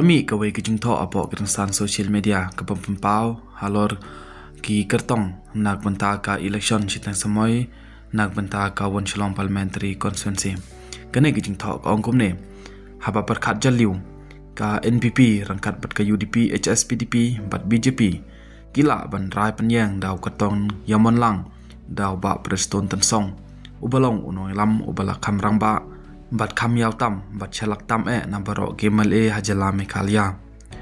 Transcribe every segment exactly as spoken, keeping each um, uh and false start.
Mih kawei ka jingthoh hapoh ki rynsan social media kaba pynpaw halor ki kyrtong na ka bynta ka election shiteng samoi na ka bynta ka Wan Shillong Parliamentary Constituency. Kane ka jingthoh ka ong kumne: Haba pyrkhat jylliew, ka N P P ryngkat bad ka U D P, H S P D P bad B J P ki lah ban rai pynïeng da u kyrtong ïamonlang da u Bah Prestone Tynsong, uba long u nongïalam uba la kham rangbah bad kham ïaw tam bad shalak tam eh na baroh ki M L A ha jylla Meghalaya.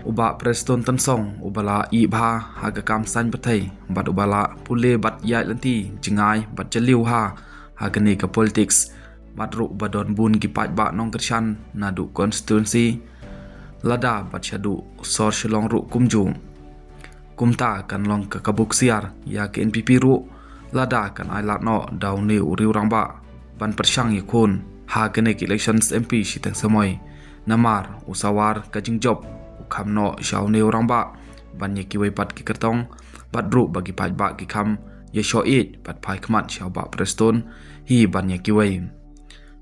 U Bah Prestone Tynsong uba la ïeh bha ha ka kam saiñ pyrthei bad uba la pule bad ïaid lynti jngai bad jylliew ha ha kane ka politics, bad ruh ba don bun ki paidbah nongkyrshan naduh constituency Ladakh bad shaduh sor Shillong ruh kumjuh. Kumta kan long ka kabu ksiar ïa ka N P P ruh lada kan ailad noh da une u riew rangbah ban pyrshang ïakhun ha kane ka election M P shiteng samoi. Namar u sawar ka jingjop u kham noh sha une u rangbah ban ïa kiwei pat ki kyrtong, bad ruh ba ki paidbah ki kham ïashoh ïeit bad phai khmat sha u Bah Prestone hi ban ïa kiwei.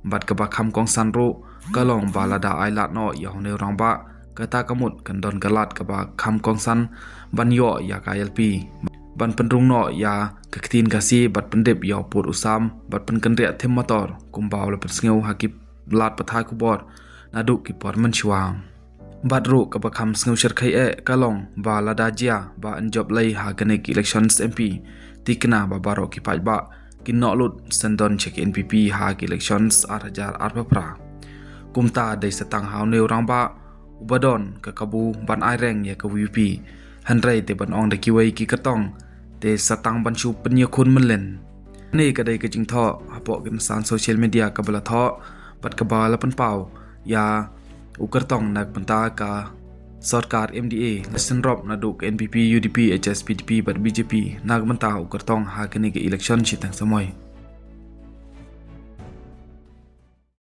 Bad kaba kham kongsan ruh ka long ba lada ailad noh ïa une u rangbah, kata ka mut kan don ka lad kaba kham kongsan ban ïoh ïa ka I L P, ban pynrung noh ïa ka ktien Khasi bad pyndep ïa u pud u sam bad pynkynriah thim motor kumba u la pynsngew ha ki lad pathai khubor naduh ki por mynshuwa. Bad ruh kaba kham sngewshyrkhei eh ka long ba lada jia ba yn jop lei ha kane ka election M P, thikna ba baroh ki paidbah kin noh lut syndon sha ka N P P ha ka election ar hajar arphew phra. Kumta dei sa tang ha une u rangbah uba don ka kabu ban aireng ïa ka V P, hynrei te ban ong da kiwei ki kyrtong te sa tang ban shu pynïakhun mynlyn. Kane ka dei ka jingthoh hapoh ki rynsan social media kaba la thoh bad kaba la pynpaw ïa u kyrtong na ka bynta ka sorkar M D A, la synrop naduh ka N P P, U D P, H S P D P bad B J P na ka bynta u kyrtong ha kane ka election shiteng samoi.